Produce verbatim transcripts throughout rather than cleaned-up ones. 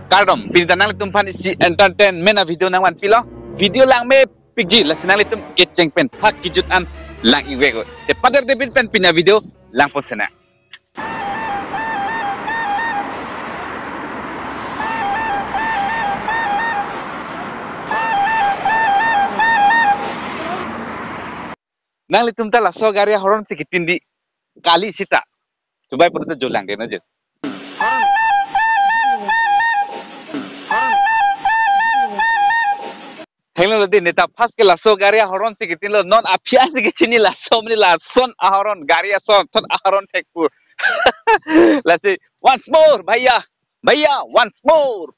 Kardom, pini ta nanglitum aphan isi entertainment a-video nangvanpilo. Video langmepikji, lasi nanglitum kecheng pen ha kejut an lang-ingve ko. Te pader depin pen pini a-video langpon sena. Nanglitum ta laso gari ahorn si ketindi kali sita. Chubai pura ta jolang ke na je. Hello, dei, neta first ke laso gari ahorn si ketinlo, non aphi an si kechini laso mani lason ahorn gari ason, thot ahorn thekpo. Lasi, once more, bhaiya, bhaiya, once more.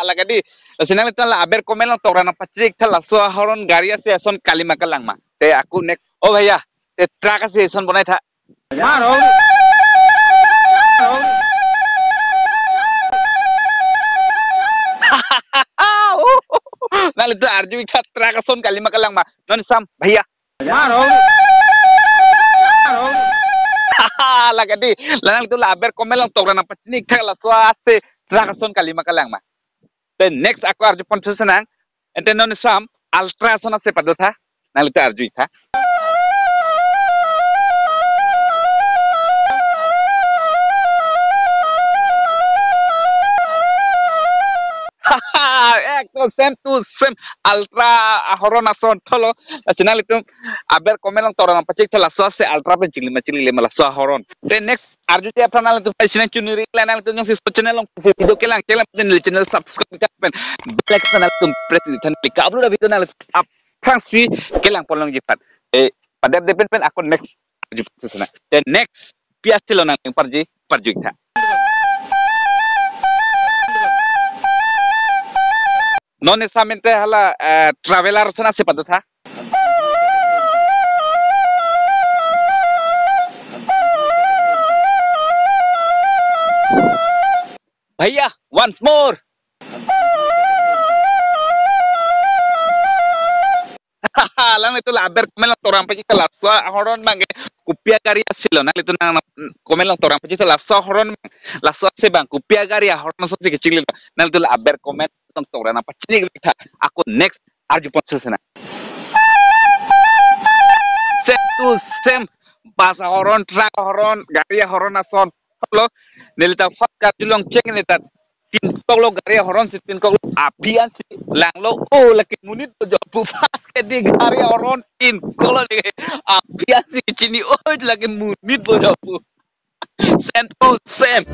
Lake dei, lasi nanglitum la aber comment along tokra nangpachini tha laso ahorn gari ase ason kalima kalangma. Te ako next, oh bhaiya, te truck ase ason bonai tha. Nanglitum arju-ik tha truck ason kalima kalangma. Non sam, bhaiya. Lake dei, la nanglitum la aber comment along tokra nangpachini tha laso ase truck ason kalima kalangma. Te next ako arjupon thu sena nang. Ante non sam Altra ason ase pado tha. Nanglitum arju-ik tha. Ekdom same to same Altra ahorn ason thotlo. Lasi nanglitum aber comment along tokra nangpachini tha laso ase Altra pen chilima chilima laso ahorn. Te next arju te aphrang nanglitum pai sinang chuniri kela nanglitum jongsi so channel along si video kelang channel pen channel subscribe ka pen bell icon nanglitum press di than ka upload video nanglitum aphrangsi kelang pon longji aphan. Eh, pader depin pen ako next arjupon sena. Te next pi ase lo nangparji, parju-ik tha. Non sam ante hala, eh, traveler ason ase pado tha. Bhaiya, once more. Nanglitum la aber comment along tokra nangpachini tha laso ahorn abang ke kopi agari ase lo. Nanglitum nang comment along tokra nangpachini tha laso ahorn abang, laso ase abang kopi agari ahorn ason si kechinglo. Nanglitum la aber comment along tokra nangpachini tha. Ako next arjupon thu sena. Same to same, bus ahorn, truck ahorn, gari ahorn ason thotlo. Neli ta first karjulong cheng neta tinkoklo gari ahorn si tinkoklo aphi an si langlo. Oh, lake monit bojo pu first ke dei gari ahorn tinkoklo dei. Aphi an si chini, oh, lake monit bojo pu. Same to same.